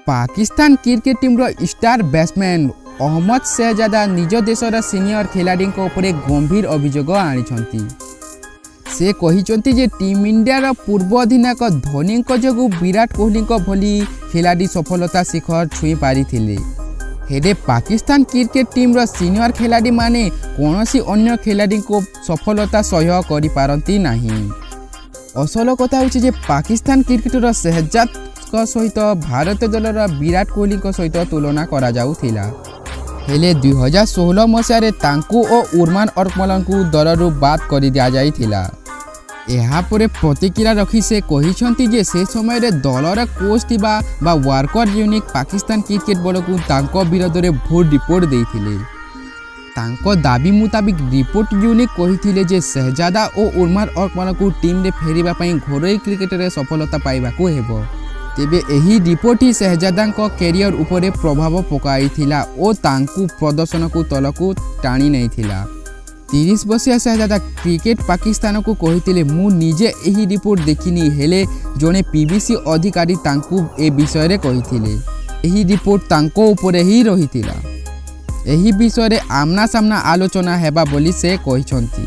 Pakistan cricket ଟିମ୍ର star batsman Ahmad Shehzada ନିଜ ଦେଶର ସିନିୟର ଖେଳାଳିଙ୍କ ଉପରେ ଗମ୍ଭୀର ଅଭିଯୋଗ ଆଣିଛନ୍ତି। ସେ କହିଛନ୍ତି ଯେ ଟିମ୍ ଇଣ୍ଡିଆର ପୂର୍ବ ଅଧିନାୟକ ଧୋନିଙ୍କ ଯୋଗୁଁ ବିରାଟ କୋହଲିଙ୍କ ଭଳି ଖେଳାଳି ସଫଳତା ଶିଖର ଛୁଇଁ ପାରିଥିଲେ। ହେଲେ ପାକିସ୍ତାନ କ୍ରିକେଟ ଟିମ୍ର ସିନିୟର ଖେଳାଳିମାନେ କୌଣସି ଅନ୍ୟ ଖେଳାଳିଙ୍କୁ ସଫଳତା ସହ୍ୟ କରିପାରନ୍ତି ନାହିଁ। ଅସଲ କଥା ହେଉଛି ଯେ ପାକିସ୍ତାନ କ୍ରିକେଟର ଶେହଜାଦଙ୍କ ସହିତ ଭାରତୀୟ ଦଳର ବିରାଟ କୋହଲିଙ୍କ ସହିତ ତୁଳନା କରାଯାଉଥିଲା। ହେଲେ 2016 ମସିହାରେ ତାଙ୍କୁ ଓ ଉମର ଅକମଲଙ୍କୁ ଦଳରୁ ବାଦ୍ କରିଦିଆଯାଇଥିଲା। ଏହାପରେ ପ୍ରତିକ୍ରିୟା ରଖି ସେ କହିଛନ୍ତି ଯେ ସେ ସମୟରେ ଦଳର କୋଚ୍ ଥିବା ବା ୱାକାର ୟୁନିସ୍ ପାକିସ୍ତାନ କ୍ରିକେଟ ବୋର୍ଡକୁ ତାଙ୍କ ବିରୋଧରେ ଭୁଲ ରିପୋର୍ଟ ଦେଇଥିଲେ। ତାଙ୍କ ଦାବି ମୁତାବିକ, ରିପୋର୍ଟ ୟୁନିସ୍ କହିଥିଲେ ଯେ ଶେହଜାଦା ଓ ଉମର ଅକମଲଙ୍କୁ ଟିମ୍ରେ ଫେରିବା ପାଇଁ ଘରୋଇ କ୍ରିକେଟରେ ସଫଳତା ପାଇବାକୁ ହେବ। ତେବେ ଏହି ରିପୋର୍ଟ ହିଁ ଶେହଜାଦାଙ୍କ କ୍ୟାରିୟର ଉପରେ ପ୍ରଭାବ ପକାଇଥିଲା ଓ ତାଙ୍କୁ ପ୍ରଦର୍ଶନକୁ ତଳକୁ ଟାଣି ନେଇଥିଲା। 30 ବର୍ଷୀୟ ଶେହଜାଦା କ୍ରିକେଟ ପାକିସ୍ତାନକୁ କହିଥିଲେ, "ମୁଁ ନିଜେ ଏହି ରିପୋର୍ଟ ଦେଖିନି, ହେଲେ ଜଣେ ପିସିବି ଅଧିକାରୀ ତାଙ୍କୁ ଏ ବିଷୟରେ କହିଥିଲେ। ଏହି ରିପୋର୍ଟ ତାଙ୍କ ଉପରେ ହିଁ ରହିଥିଲା। ଏହି ବିଷୟରେ ଆମ୍ନା ସାମ୍ନା ଆଲୋଚନା ହେବା" ବୋଲି ସେ କହିଛନ୍ତି।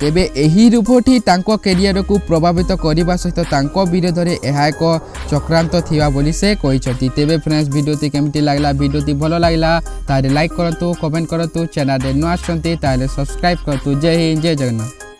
ତେବେ ଏହି ରିପୋର୍ଟ ହିଁ ତାଙ୍କ କ୍ୟାରିୟରକୁ ପ୍ରଭାବିତ କରିବା ସହିତ ତାଙ୍କ ବିରୋଧରେ ଏହା ଏକ ଚକ୍ରାନ୍ତ ଥିବା ବୋଲି ସେ କହିଛନ୍ତି। ତେବେ ଫ୍ରେଣ୍ଡସ୍, ଭିଡ଼ିଓଟି କେମିତି ଲାଗିଲା? ଭିଡ଼ିଓଟି ଭଲ ଲାଗିଲା ତାହେଲେ ଲାଇକ୍ କରନ୍ତୁ, କମେଣ୍ଟ କରନ୍ତୁ। ଚ୍ୟାନେଲରେ ନୂଆ ଆସୁଛନ୍ତି ତାହେଲେ ସବସ୍କ୍ରାଇବ୍ କରନ୍ତୁ। ଜୟ ହିନ୍ଦ, ଜୟ ଜଗନ୍ନାଥ।